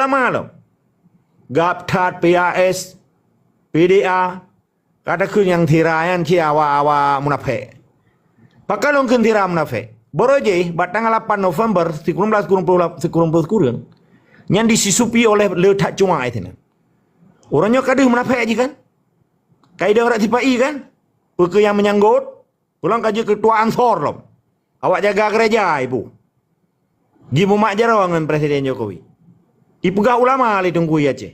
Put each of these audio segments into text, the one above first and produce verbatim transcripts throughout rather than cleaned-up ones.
Sama lom. GAPTHAT, P A S, P D A, kata kheun nyang sira nyan cit awak-awak munafék. Pakon lôn kheun sira munafék? Baroe jih, bak tanggal lapan November sikureueng blaih sikureueng ploh, sikureueng ploh sikureueng, nyan disisupi oleh Le That Cuak sinan. Ureuëng nyoe ka deuh munafék jih kan? Ka idong rot sipa-i kan? Peu kheueh nyang meunyanggot? Pulang ka jeuet keutua Ansor lom. Awak jaga gereja ibu. Jimumat jaroe ngon Presiden Jokowi. Ipeugah ulama lé Teungku Aceh.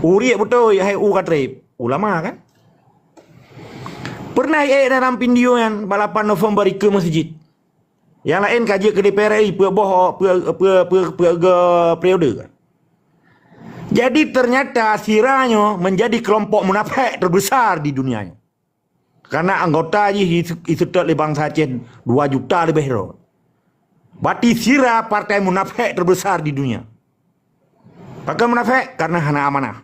Uriek beutôi hai u ka treb. Ulama kan? Pernah ék dalam video nyan bak lapan November ikeue masjid. Yang laén ka jeuet keu D P R R I peu boh peu peu peu peu ge periode kan. Jadi ternyata sira nyoe menjadi kelompok munafék terbesar di dunia nyoe. Karena anggota jih iseutôt lé bansa Aceh dua juta leubeh droe. Berarti sira partai munafék terbesar di dunia. Pakon munafék? Karena hana amanah.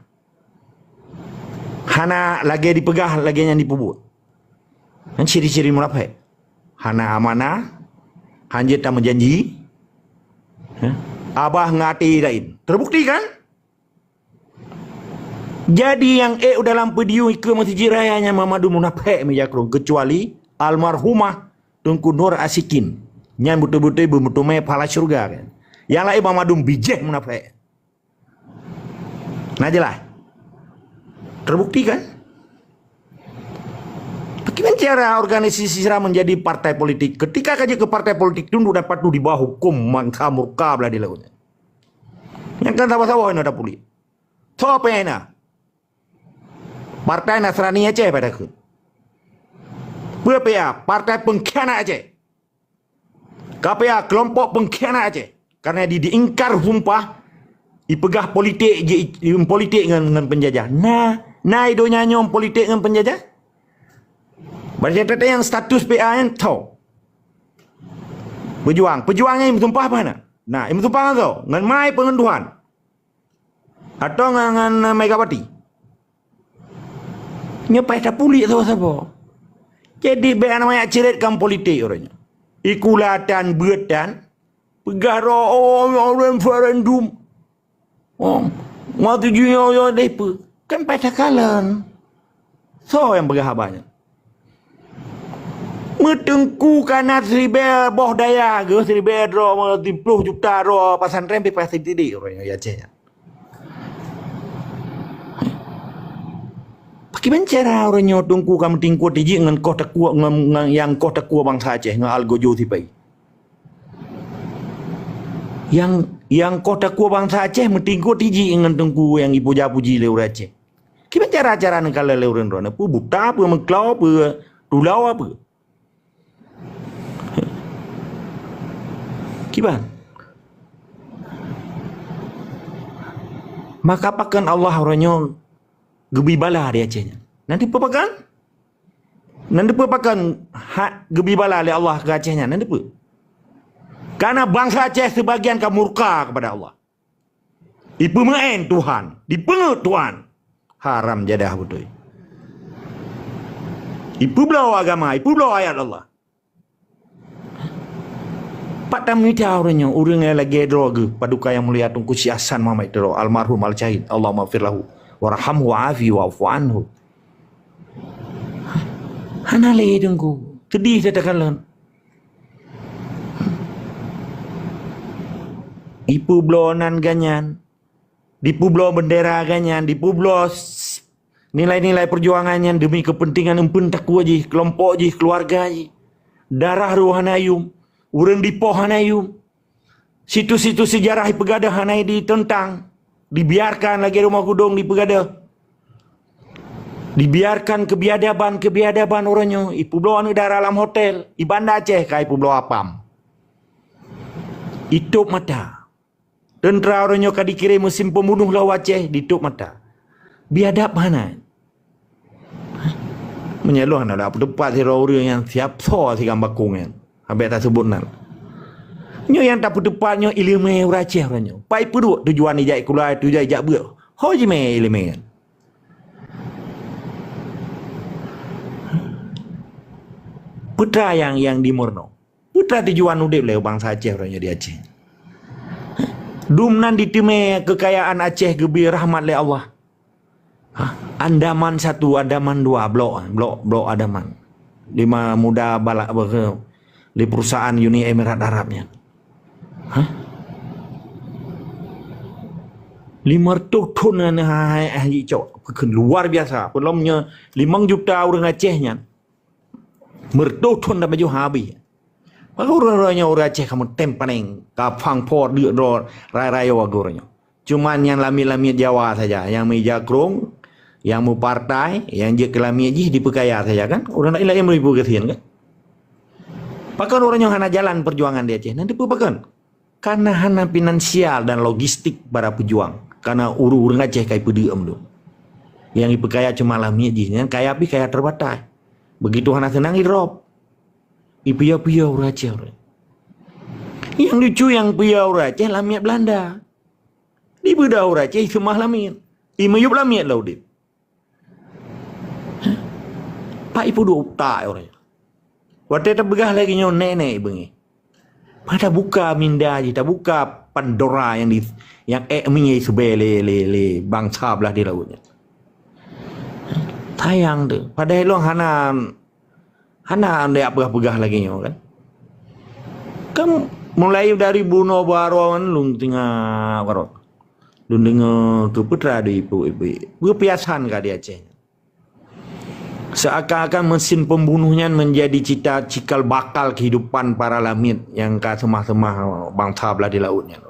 Hana lagée dipeugah lagée nyang dipeubuet. Nyan ciri-ciri munafék. Hana amanah, hanjeuet tameujanji, abah ngon até laén. Terbukti kan? Jadi nyang ék u dalam video ikeue masjid raya nyan mandum munafék meujak krueng, kecuali almarhumah Teungku Nur Asikin. Nyan beutôi-beutôi beumeuteumé pahala syeuruga kan. Nyang laén mandum bijéh munafék. Nah jelas. Terbukti kan? Bagaimana cara organisasi sira menjadi partai politik? Ketika ka jeuet keu partai politik tunduk dan patuh di bawah hukum mangsa murka blah di laut. Nyang kan saboh-saboh ina tapuléh. Soe pih na? Partai Nasrani Aceh pada kheun. P P A, partai pengkhianat Aceh. K P A, kelompok pengkhianat Aceh. Karena di, diingkar sumpah, ipeugah politik, ji, politik ngon, ngon penjajah. Nah, nah i donya nyoe politik ngon penjajah? Berarti teuntang nyang status P A nyan tho. Pejuang. Pejuang nyan meusumpah apa na? Nah, meusumpah ngon soe? Ngon mai peungeunduhan. Atau ngon, ngon Megawati. Nyoe paih tapuléh saboh-saboh. Jadi bék hana manyak ceuret kam politik uroe nyoe. Ikula tan beuet tan peugah roh oh, oh, referendum. Oh, waktu jih nyoe deh peue? Kan paih takalon. Soe nyang peugah haba nyan? Meuteungku kana siribée boh dayah geuh, siribée droe, meusiploh juta droe pasantren pih pasti tidik uroe nyoe Aceh nyan. Pakriban cara uroe nyoe teungku ka meutingkot tijik ngon koh takue, ngon, ngon nyang koh takue bansa Aceh, ngon Algojo sipai. Nyang, nyang koh takue bansa Aceh meutingkot tijik ngon teungku nyang ipuja-puji lé ureuëng Aceh. Kiban cara-cara neukalon lé ureuëng droeneuh? Peue buta, peue meuklou, peue tulou, peue? Kiban? Maka pakon Allah uroe nyoe geubri bala di Aceh nyan? Nan dipeue pakon? Nan dipeue pakon hak geubri bala lé Allah keu Aceh nyan? Nan dipeue? Karena bansa Aceh sebagian ka murka kepada Allah. Ipeumeu'en Tuhan, dipeungeut Tuhan. Haram jadah beutôi. Ipeubloe agama, ipeubloe ayat Allah. Pat tamita ureuëng nyoe, ureuëng nyang lagée droe geuh, Paduka Yang Mulia Teungku Syekh Hasan Muhammad Tiro, almarhum al-syahid, Allahumma fir lahu, warhamhu, wa'afi, wa'fu anhu. Hana lé teungku, seudeh that takalon. Ipeubloe nan geuh nyan, dipeubloe beundera geuh nyan, dipeubloe s-, nilai-nilai peujuangan nyan deumi keupeuntengan eumpeuen takue jih, keulompok jih, keuluwarga jih, darah droe hana yuem, ureuëng dipoh hana yuem. Situs-situs sejarah ipeugadôh hana diteuntang, dibiarkan lagée rumoh gudong dipeugadôh. Dibiarkan keubiadaban-keubiadaban uroe nyoe, ipeubloe aneuëk dara lam hotel, i Banda Aceh ka ipeubloe apam. Itôb mata. Teuntra uroe nyoe ka dikirém meusim pembunuh lam Aceh, ditôb mata. Biadab hana. Meunyoe lôn hana peuteupat sidroe ureuëng nyang siab soe sigam bakong nyan, habéh taseubut nan. Nyoe nyang tapeuteupat nyoe iéleumé ureuëng Aceh uroe nyoe. Pai peuduek tujuan ijak ikulah, tujuan ijak beuet. Ho jimé iéleumé nyan. Peue teuma nyang, nyang dimeurunoe? Peue teuma tujuan udeb lé bansa Aceh uroe nyoe di Aceh? Dum nan diteumé keukayaan Aceh geubri rahmat lé Allah. Ha, Andaman satu, Andaman dua, blok, blok, blok Andaman. Di ma-, muda balak, apa ke, di perusahaan Uni Emirat Arab nyan. Ha? Lima reutôh thon nyan, hai, hai, hai, cok. Bukan luar biasa. Belum nya limong juta ureuëng Aceh nyan. Meureutoh thon tapajoh habéh. Maka ureuëng-ureuëng nyoe ureuëng Aceh ka meutem paneng, ka phang phor deuk droe rai-rai wagoe nyoe. Cuman nyang lamiet-lamiet Jawa saja, nyang meuija krong, nyang meupartai, nyang jeuet keu lamiet jih dipeukaya saja kan? Ureuëng laén-laén meuribeu gasien kan? Pakon ureuëng nyoe hana jalan perjuangan di Aceh? Nanti peue pakon? Karena hana finansial dan logistik para pejuang. Karena ureuëng-ureuëng Aceh kai peudeuem tu. Yang diperkaya cuma lamiet jih, yang kaya pih kaya terbatas. Begitu hana senang, idrop. Ipiya-piya ureuëng Aceh. Yang lucu, yang piya ureuëng Aceh lamiet Belanda. Di beuda ureuëng Aceh seumah lamiet. Imiyup lamiet lah udeb. Pak ipeuduek utak ureuëng. Watée tapeugah lagée nyoe nenek beungéh. Maka tabuka minda jih, tabuka Pandora yang di, yang ék mi seubée lé, lé, lé bangsa blah di laut nyan. Sayang tu. Padahai lôn hana, hana andai peugah-peugah lagée nyoe kan. Kan mulai dari bunoe baroe kan lôn tinggai baroe. Lôn deungoe keu putra di ibu-ibu. Beupiasan ka di Aceh. Seakan-akan mesin pembunuh nyan menjadi cita cikal bakal kehidupan para lamiet nyang ka seumah-seumah bangsa blah di laut nyan.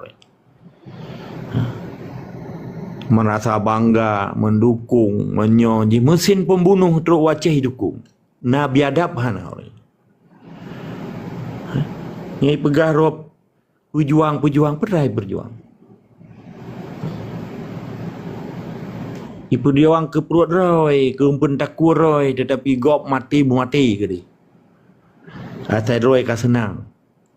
Merasa bangga, mendukung, meunyoe jih mesin pembunuh trok u Aceh idukung. Na biadab hana ureuëng. Nyang ipeugah rob Peujuang-peujuang, peue rai peujuang. Ipeujuang keu pruet rhoi, keu umpeuen takue rhoi, teutapi gob maté beumaté keudeh. Asai droe ka seunang.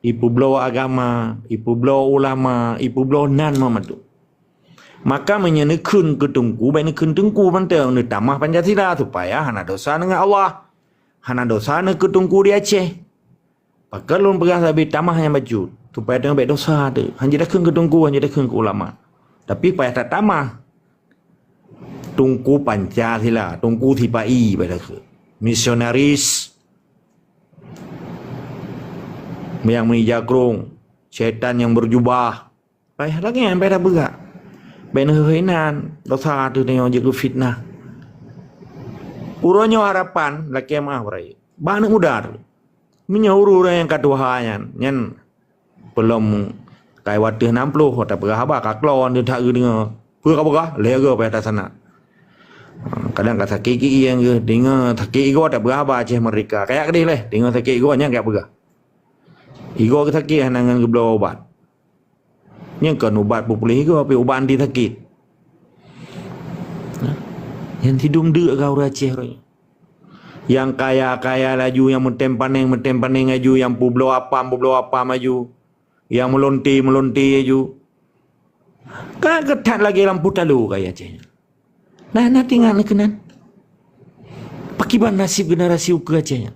Ipeubloe agama, ipeubloe ulama, ipeubloe nan meumadum. Maka meunyoe neukheun keu teungku, bék neukheun teungku mantong, neutamah Pancasila supaya hana dosa ngon Allah. Hana dosa neukheun teungku di Aceh. Pakon lôn peugah sabe tamah nyang bacut, supaya tanyoe bék dosa teuh. Hanjeuet takheun keu teungku, hanjeuet takheun keu ulama. Tapi payah tatamah. Teungku Pancasila, teungku sipa-i payah takheun. Misionaris. Nyang meuija krong, syaitan nyang berjubah. Payah lagée nyan, payah tapeugah. Bék neuheuh inan, dosa teuh tanyoe jeuet keu fitnah. Uroe nyoe harapan lakée meuah beurayeuk. Bak aneuëk muda teuh. Meunyoe ureuëng nyang ka tuha nyan, nyan peulom kai wateueh nam ploh, tapeugah haba ka klon teuh that geudeungoe. Peue ka peugah? Lhée goe payah tasanak. Ha, kadang ka sakét geuieng geuh, deungoe sakét igoe tapeugah haba Aceh Merdeka. Kayak keudeh leh, deungoe sakét igoe nyan kayak peugah. Igoe sakét hana ngon geubloe ubat. Nyan kon ubat peupuléh igoe, tapi ubat anti sakét. Nyang sidum deuk ka ureuëng Aceh roh. Nyang kaya-kaya laju, nyang meutem paneng, meutem paneng laju, nyang peubloe apam, peubloe apam laju, nyang meulonte, meulonte laju. Ka geuthat lagée lampu talo kaya Aceh nyan. Nah, na teuingat keunan. Pakiban nasib generasi ukeue Aceh nyan.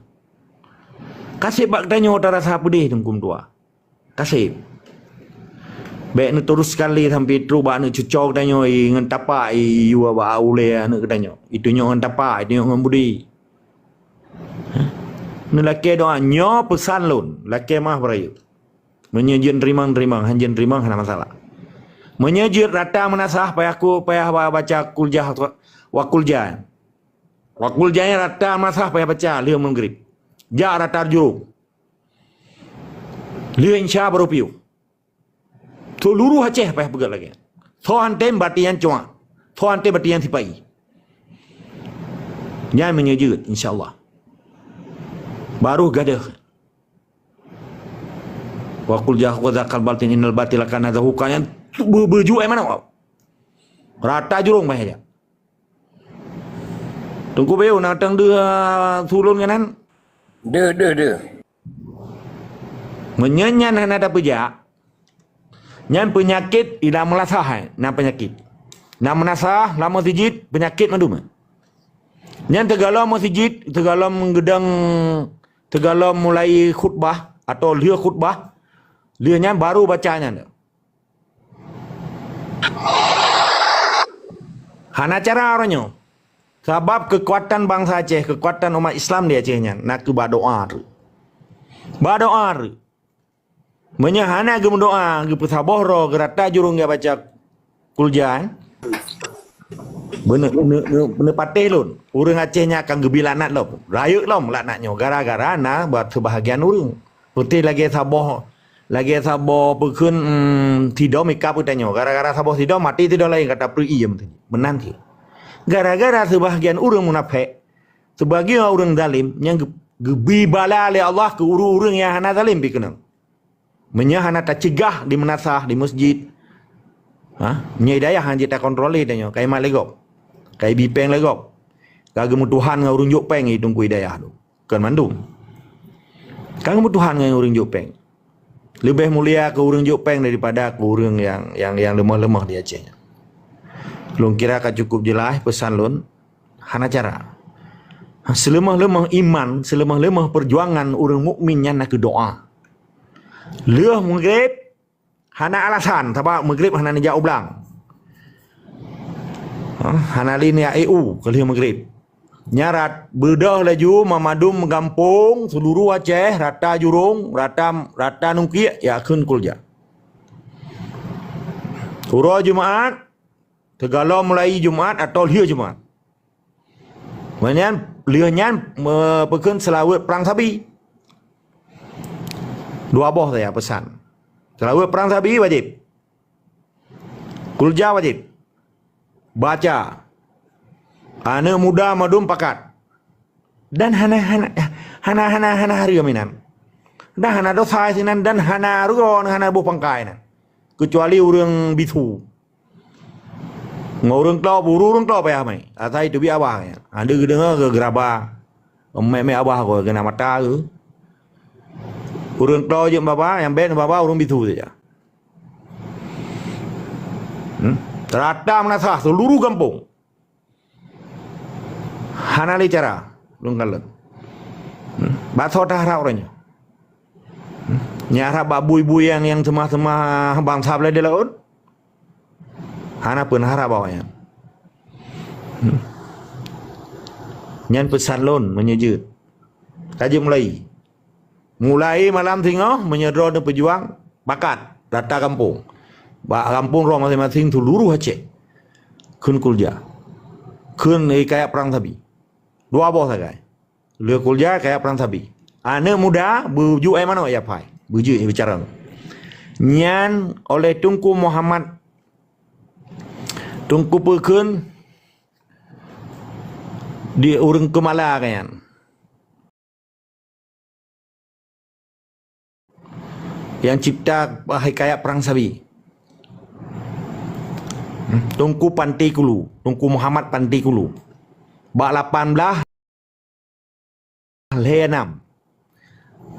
Kaseb bak tanyoe tarasa peudeh teungku meutuah. Kaseb. Bék neuteruskan lé sampai trok bak aneuëk cucoe geutanyoe, i ngon tapak, i yue bak ulée aneuëk geutanyoe. Itunyok ngon tapak, itunyok ngon budi. Hah? Neulakée doá nyoe peusan lôn, lakée meuah beurayeuk. Meunyoe jeuet teurimong, teurimong, han jeuet teurimong, hana masalah. Meunyoe jeuet rata meunasah, payah ku, payah ba-, baca kuljah, wakulja. Wakulja nyan rata meunasah payah baca lheueh meugrib. Jak rata jurong. Lheueh insya baru piôh. Seuluruh Aceh payah peugét lagée nyan. Soe han tem bati nyan cuak. Soe han tem bati nyan sipa-i. Nyan meunyoe jeuet, insya Allah. Baru gadôh. Wa qul jahaqu dzakal batin innal batila kana zahuqa nyan beu-, beujuék manok. Rata jurong payah jak. Teungku Bayu, na tang deuh, ah, sulôn keunan? Deuh, deuh, deuh. Meunyoe nyan hana tapeujak, nyan peunyakét idak meulasah, eh, na peunyakét. Na meunasah, lam meuseujid, peunyakét mandum, eh. Nyan teugalom meuseujid, teugalom geudong, teugalom mulai khutbah atau lheueh khutbah, lheueh nyan baru baca nyan. Hana cara uroe nyoe. Sabab keukuatan bansa Aceh, keukuatan umat Islam di Aceh nyan, na keuh bak doa treuk. Bak doa treuk. Meunyoe hana geumeudoa, geupeusaboh droe, geurata jurông geubaca kulja, eh? Beune-, beune-, beune-, beune patéh lôn. Ureuëng Aceh nyan akan geubri laknat lom. Rayeuk lom laknat nyoe gara-gara na bak seubahagian ureuëng. Peutéh lagée saboh, lagée saboh peukheun, em, sidom ika peutanyoe. Gara-gara saboh sidom maté sidom laén ka tapeureuiem teuh. Meunan cit. Gara-gara seubahagian ureuëng munafék, seubahagian ureuëng zalim nyang geu-, geubri bala lé Allah keu ureuëng-ureuëng nyang hana zalim pih keunong. Meunyoe hana tacegah di meunasah, di masjid, ha? Meunyoe hidayah hana jeuet takontrol lé tanyoe, ka imat lé gob. Ka ibi péng lé gob. Ka geumeutuhan ngon ureuëng jok péng di Teungku Hidayah tu. Kon mandum. Ka geumeutuhan ngon ureuëng jok péng. Leubeh mulia keu ureuëng jok péng daripada keu ureuëng nyang, nyang, nyang leumoh-leumoh di Aceh nyan. Lôn kira ka cukup jeulaih peusan lôn, hana cara. Seuleumah-leumah iman, seuleumah-leumah peujuangan ureuëng mukmin nyan na keuh doa. Lheueh meugreb, hana alasan, sabab meugreb hana neujak u blang. Ha, hana lé neujak E U, ka lheueh meugreb. Nyan rat-, beudôh laju mandum gampông, seuluruh Aceh, rata jurông, rata, rata nungkiek, ya kheun kulja. Uroe Jumat, teugalom mulai Jumat atau lheueh Jumat. Nyan, lheueh nyan, me-, peukheun seulaweuet prang sabi. Dua boh saja peusan. Seulaweuet prang sabi wajéb. Kulja wajéb. Baca. Aneuëk muda mandum pakat. Dan hana, hana, hana, hana, hana hareuem inan. Dan hana dosa sinan dan hana rugoe, hana boh pangkai inan. Keucuali ureuëng bisu. Ngon ureuëng klo, buru ureuëng klo payah mai. Asai teubiet abah nyan. Ada geudeungoe keu geuraba. Mé-mé abah ko keunan mata keuh. Ureuëng klo jeuet baba, nyang bèk baba ureuëng bisu saja. Hmm? Rata meunasah seuluruh gampông. Hana lé cara lôn kalon. Hmm? Bak soe taharab uroe nyoe? Hmm? Nyan harab bak bui-bui nyang, nyang seumah-seumah bansa blah di laôt? Hana peunaharab awaknyan. Hmm. Nyan peusan lôn meunyoe jeuet. Ka jeuet mulai. Mulai malam singoh meunyoe droeneuh peujuang, pakat rata gampông. Bak gampông droe maséng-maséng seuluruh Aceh. Kheun kulja. Kheun hikayat prang sabi. Dua boh sagai. Lheueh kulja kaya prang sabi. Aneuëk muda beujeuet manok ya pai. Beujeuet bicara. Nyan oleh Teungku Muhammad, Teungku peukheun di ureuëng Keumala ka nyan. Nyang cipta hikayat prang sabi. Teungku Panti Kulu, Teungku Muhammad Panti Kulu. Bak lapan blah lhèe nam.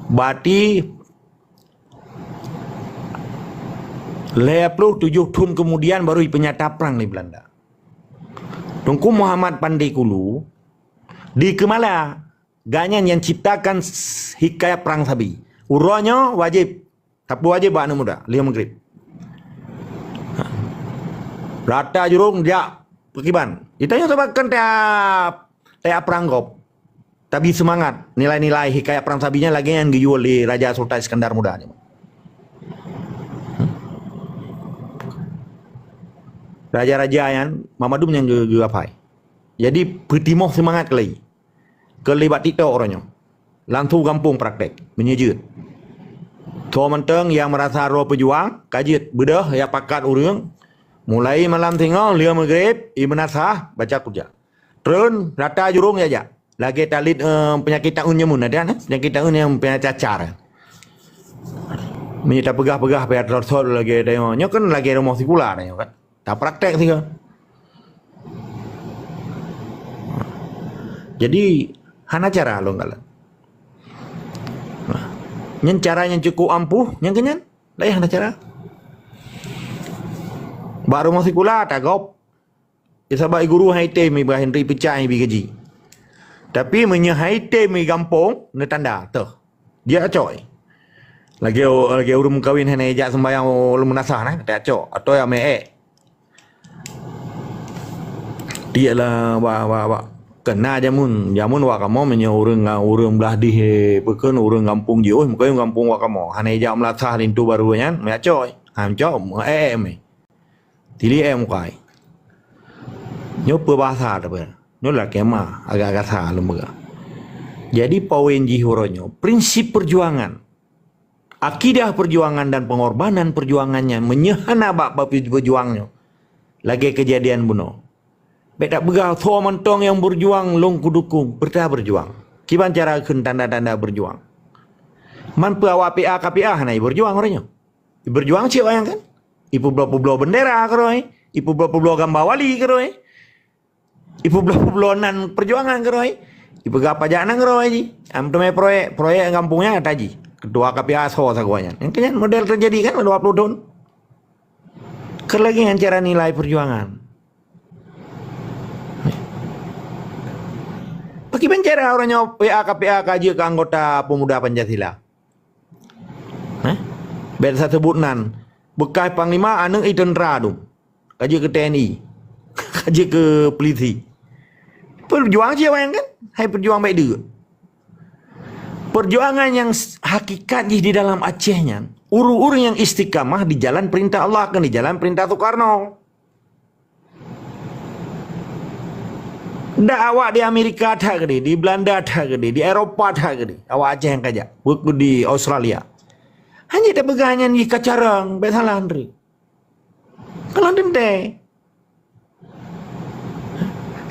Berarti lhèe ploh tujoh thon kemudian baru ipeunyata prang lé Belanda. Teungku Muhammad Panti Kulu di Keumala. Gobnyan nyang ciptakan s-, hikayat prang sabi. Uroe nyoe wajéb. Tapi wajéb bak aneuëk muda, lheueh meugrib. Ha. Rata jurông jak peukiban. Geutanyoe sabab kan tajak, tajak prang gob. Tapi seumangat, nilai-nilai hikayat prang sabi nyan lagée nyan geuyue lé Raja Sultan Iskandar Muda nyoe. Hmm. Raja-raja nyan, mandum nyang geu-, geuapai. Jadi, peutimoh seumangat keulai. Keu lé bak TikTok uroe nyoe. Langsung gampông praktek, meunyoe jeuet. Soe mantong nyang meurasa droe peujuang, ka jeuet beudôh jak pakat ureuëng, mulai malam singoh lheueh meugrib, imeunasah, baca kuljah. Treun, rata jurông jak-jak. Lagée talét, eh, peunyakét taeun nyoe meunan, ada, eh? Peunyakét taeun nyang peunyakét cacar. Meunyoe tapeugah-peugah, payah trot-trot lagée tanyoe. Nyoe kan lagée rumoh sikula tanyoe kan. Tapraktek sigoe. Jadi, hana cara lôn kalon. Nah, nyan cara nyang cukup ampuh, nyang keunyan, laén hana cara. Bak rumoh sikula, tagob. Sabab guru hai tem iba hindri peucai bi gaji. Tapi meunyoe hai tem i gampông, neutanda, toh. Dia acok. Lagée, lagée ureuëng meukawén hana jak sembahyang ulôn meunasah nah, dia acok. Atau ya meuék. Tiek lah, wak, wak, wak. Kena jameun, jameun wak kamoe meunyoe ureuëng, ureuëng blah dih, eh, peukon ureuëng gampông jiôh, meukayu gampông wak kamoe. Hana ijak meulasah linto barô nyan, meucok. Ha, meucok, eh, eh, meh. Tili eh mukai. Nyoe peubahasa tapi. Nyoe lah kema agak gasa lom beuga. Jadi poin jih uroe nyoe, prinsip perjuangan. Akidah perjuangan dan pengorbanan perjuangannya meunyoe hana bak bak peujuang nyoe. Lagée kejadian bunoe. Bék tapeugah soe mantong nyang berjuang lôn kudukung, beureuta berjuang. Kiban cara kheun tanda-tanda berjuang. Man peue awak P A K P A hana berjuang uroe nyoe. Berjuang cit wayang kan? Ipubloe-publoe bendera keurôi, ipubloe-publoe gamba wali keurôi, ipubloe-publoe nan perjuangan keurôi, ipeugah pajak nanggroe jih. Am teumé proyek, proyek gampông nyan ata jih. Ketua K P A soe sagoe nyan. Nyang keu nyan model terjadi kan dua puluh thon. Keu lagée nyan cara nilai perjuangan. Pakriban cara uroe nyoe P A K P A ka jeuet keu anggota pemuda Pancasila. Heh? Bék saseubut nan. Bekas panglima aneuëk i teuntra dum. Ka jeuet keu T N I. Ka jeuet keu polisi. Perjuang cit wayang kan? Hai perjuang baik deuek. Perjuangan yang s- hakikat jih di dalam Aceh nyan, ureuëng-ureuëng yang istiqamah di jalan perintah Allah, bukan di jalan perintah Soekarno. Dak awak di Amerika that keudeh, di Belanda that keudeh, di Eropa that keudeh, awak Aceh nyang kajak, buku di Australia. Hanya tapeugah nyan jih ka carông, bék salah Andre. Kalau teuntée.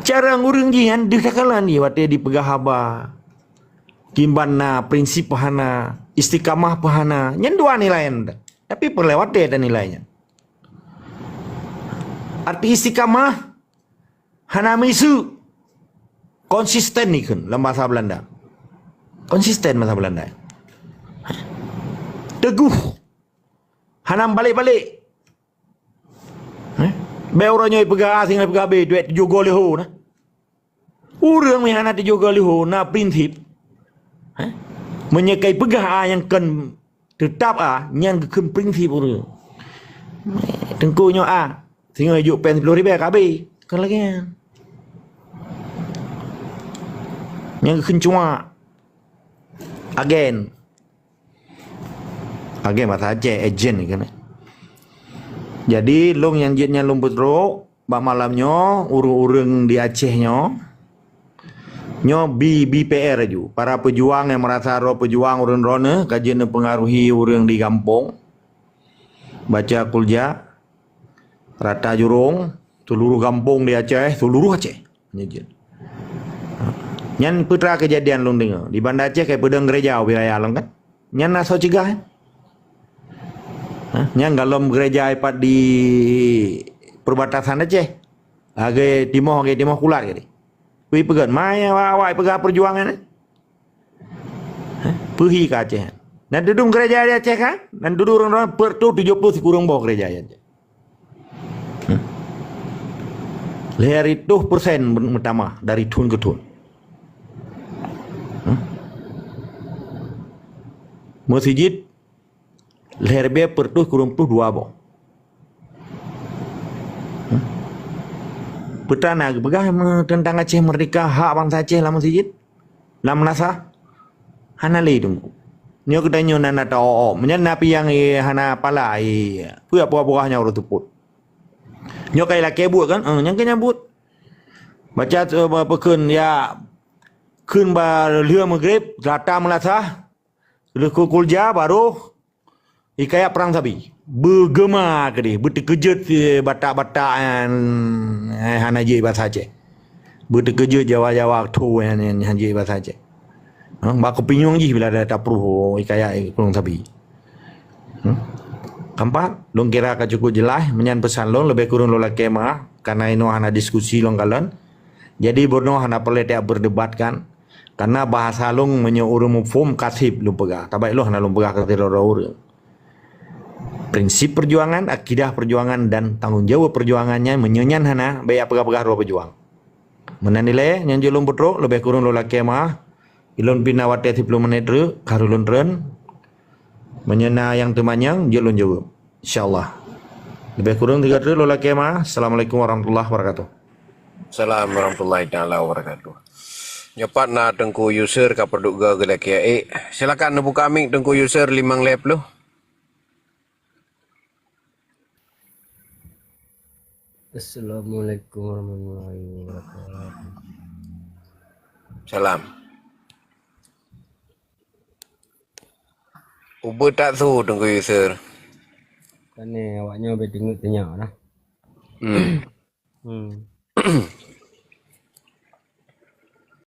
Carông ureuëng jih nyan deuh takalon jih watée dipeugah haba. Kiban na prinsip peuhana, istiqamah peuhana. Nyan dua nilai nyan. Tapi peureulée watée tanilai nyan. Arti istiqamah hana miseue. Konsisten ikheun lam bahasa Belanda. Konsisten bahasa Belanda. Teguh. Hana balik-balik. Eh? Bék uroe nyoe peugah A, singoh peugah B, duek tujoh goe leuho na. Ureuëng meuhana tujoh goe leuho na prinsip. Eh? Meunyoe kai peugah A nyang kon teutap A, nyan geukheun prinsip ureuëng. Teungku nyoe A, singoh ijok péng siploh ribée ka B. Kon lagée nyan. Nyang geukheun cuak. Agen. Agen bahasa Aceh, ejen kan. Jadi, lôn nyang jeuet nyan lôn peutrok, bak malam nyoe, ureuëng-ureuëng di Aceh nyoe, nyoe B B P R aju. Para pejuang nyang merasa roh pejuang ureuëng droeneuh ka jeuet neupeungaruhi ureuëng di gampông. Baca kulja, rata jurông, seluruh gampông di Aceh, seluruh Aceh. Nyan jeuet. Nyan peutra kejadian lôn deungoe. Di Banda Aceh kai peudong gereja wilayah lôn kan. Nyan na soe cegah, eh? Ha? Nyan galom gereja ipat di perbatasan Aceh. Lagée timoh, lagée timoh kulat gadi. Kui peugét, mai awak-awak peugah perjuangan, eh? Hah? Peuhi ka Aceh. Nan dudum gereja di Aceh kan? Nan dudum ureuëng-ureuëng peuet reutôh tujoh ploh sikureueng boh gereja di Aceh. Hmm. Lhée reutôh persen meutamah dari thon keu thon. Hmm. Meuseujid lhée ribée peuet reutôh sikureueng ploh dua boh. Hmm. Peue na geupeugah teuntang Aceh Merdeka, hak bansa Aceh lam meuseujid? Lam meunasah? Hana lé teungku. Nyoe geutanyoe na, na ta-o-o. Meunyoe na piang, eh, hana pala, eh, peue peugah-peugah nyang ureuëng seupôt. Nyoe kai lakée buet kan? Eh, nyang keu nyan buet. Baca, eh, ba-, peukheun, ya, kheun ba lheueh Maghrib, rata meunasah, lheueh kulja, barô, Hikayat Perang Sabi. Beugeuma keudeh, beuteukeujot, eh, Batak-Batak nyang, eh, hana jeuet basa Aceh. Beuteukeujot Jawa-Jawa tho nyang, nyang hana jeuet basa Aceh. Ha, bak keupinyueng jih bila ada tapeurôh hikayat Perang Sabi. Hmm. Keempat, lôn kira ka cukup jeulaih, meunyan peusan lôn leubeh kureueng lôn lakée meuah, kareuna inoe hana diskusi lôn kalon. Jadi, bunoe hana peureulée tajak berdebat kan. Kareuna bahasa lôn meunyoe ureuëng muphom ka seb lôn peugah. Tabai lôn hana lôn peugah keu sidroe-droe ureuëng. Prinsip perjuangan, akidah perjuangan dan tanggong jaweueb perjuangan nyan meunyoe nyan hana, bék peugah-peugah droe peujuang. Meunan ilée nyang jeuet lôn peutrok, leubeh kureueng lôn lakée meuah. Ilôn pih na watée siploh menit treuk, ka harôh lôn treun. Meunyoe na nyang teumanyong, jeuet lôn jaweueb. Insya Allah. Leubeh kureueng tiga treuk lôn lakée meuah. Assalamualaikum warahmatullahi wabarakatuh. Assalamualaikum warahmatullahi taala wabarakatuh. Nyoe pat na Teungku Yusur ka peuduek goe geulakée ék. Silakan neubuka mic Teungku Yusur limong lhée ploh. Assalamualaikum warahmatullahi wabarakatuh. Salam. Ubeut that su Teungku Yusur. Kan ni awak nyoe beu deungoe teunya lah. Hmm. Hmm.